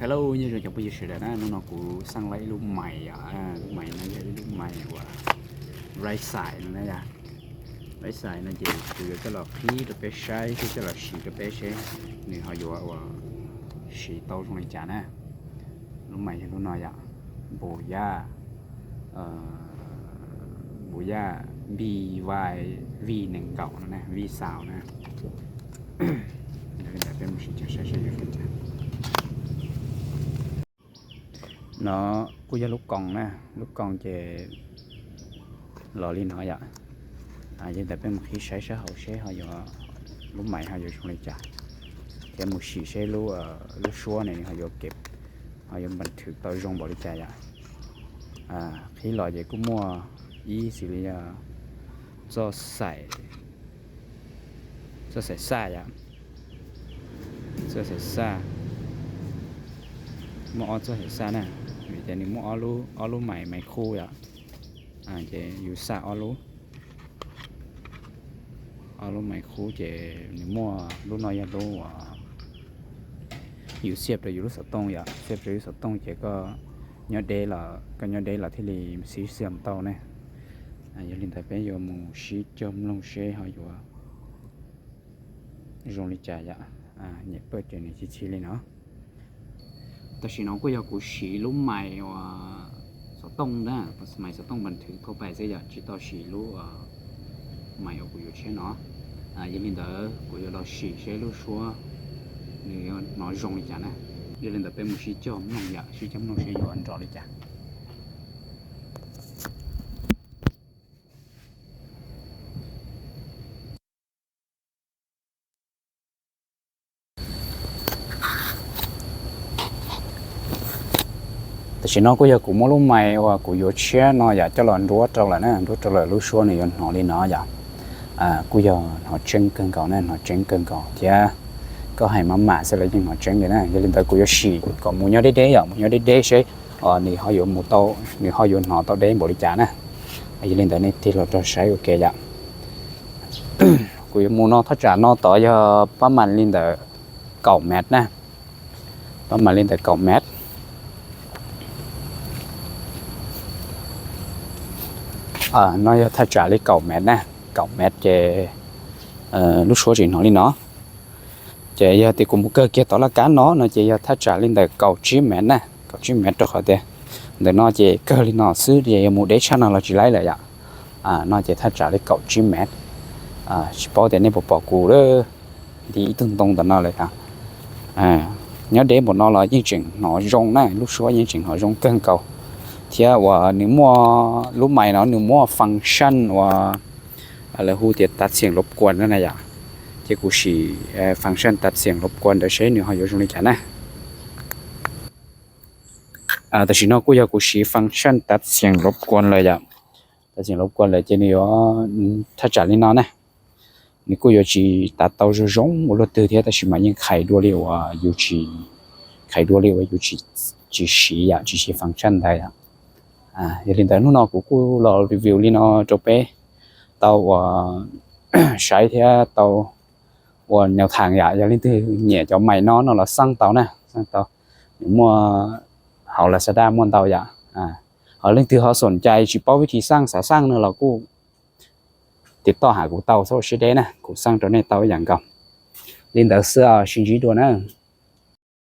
Hello, nyob zoo cov phooj ywg sawv daws na, hnub no kuv xaj lawm ib lub mais yom, lub mais no yog ib lub mais uas right side no na yom. Right side no ces kuv yuav coj los qhib rau peb saib thiab coj los siv rau peb seb nws ho yuav uas siv tau zoo li cas na. Lub mais yog lub no yom, Boya, Boya B Y V nees nkaum no na, V xaus na. Peb mus siv coj saib seb yuav zoo li cas. No kuj yog lub koos na, lub koos ces los li no yom. Yog li ntawd peb mus qhib saib sab hauv seb ho yuav, lub mais ho yuav zoo li cas, thiab mus sim seb lub suab ne ho yuav ke, ho yuav npas thwm tau zoo npaum li cas yom. Qhib los ces kuj muaj ib xws li yog txoj xaim, txoj xaim xaj yom, txoj xaim xaj, muaj ob txoj xaim xaj na, vim tias nws muaj ob lub mais, mais qub yom, ces yus xaj ob lub, ob lub mais qub ces nws muaj lub no yog lub uas yus xiab rau yus lub xov tooj yom, xiab rau yus xov tooj ces koj nyob deb los, koj nyob deb los thiaj li siv xiab tau ne. Yog li ntawd peb yuav mus sib cog mloog seb ho yuav zoo li cas yom. Nyem pawj ces nws chim chim li no. Tam sim no kuj yog kuv siv lub mais uas xov tooj na, mais xov tooj npas thwm thauj pais xwb yom, tsis tau siv lub mais uas kuv yuav tshiab no. Yog li ntawd kuv yuav los sim seb lub suab nws yuav hnov zoo li cas na. Yog li ntawd peb mus sib cog mloog yom, sib cog mloog seb yuav nrov li cas. Tam sim no kuj yog kuv muab lub mais uas kuv yuav tshiab no yom coj los nruab rau lawm na, nruab rau lawm lub suab nws yuav hnov li no yom. Kuj yog hnov tseeb kawg nkaus na, hnov tseeb kawg nkaus thiab. Koj hais maj mam xwb los yeej hnov tseeb li na. Yog li ntawd kuv yuav sim kom mus nyob deb deb yom, mus nyob deb deb seb nws ho yuav mus tau, nws ho yuav hnov tau deb npaum li cas na. Yog li ntawd nej tig los rau saib ua ke yom. Kuv yuav mus no thaj tsam no tod yog pab mas li ntawm kaum mev na, pab mas li ntawm kaum mev. No yog thaj tsam li kaum mev na, kaum mev ces lub suab tseem hnov li no. Ces yog tias kuv mus kawg kiag tod laj kab no no ces yog thaj tsam li ntawm kaum tsib mev na, kaum tsib mev rau qhov tias ntawm no ces kawg li no xwb ces yog mus deb tshaj no los tsis laib lawm yom. No ces thaj tsam li kaum tsib mev. Tsis paub tias nej puas pom kuv nti ib tug ntoo ntawm no lawm. Nyob deb npaum no los yeej tseem hnov zoo na, lub suab yeej tseem hnov zoo kawg nkaus. Thiab uas nws muaj lub mais no nws muaj function uas lawv hu tias tav xiam lov kuas na yom. Ces kuv sim function tav xiam lov kuas ntawd seb nws ho yuav zoo li cas na. Tam sim no kuj yog kuv siv function tav xiam lov kuas lawm yom. Tav xiam lov kuas lawm ces nws yuav thaj tsam li no na. Nws kuj yuav tsis tav tau zoo zoo ua luaj twg thiab tab sis mas yeej qhais dua li uas yus tsis, qhais dua li uas yus tsis siv yom, tsis siv function ntawd yom. Yog li ntawd hnub no kuv kuj los review li no rau peb tau uas saib thiab tau uas nyaus thaam yom. Yog leej twg nyiam cov mais no no los xaj tau na, xaj tau. Nws muaj hauv Lazada muaj ntau yom. Ho leej twg ho xoom cai tsis paub vib thi xaj xav xaj no los kuj tiv toj hais kuv tau txhob siab deb na, kuv xaj rau nej tau ib yam nkaus. Li ntawd xwb, sib ntsib dua na.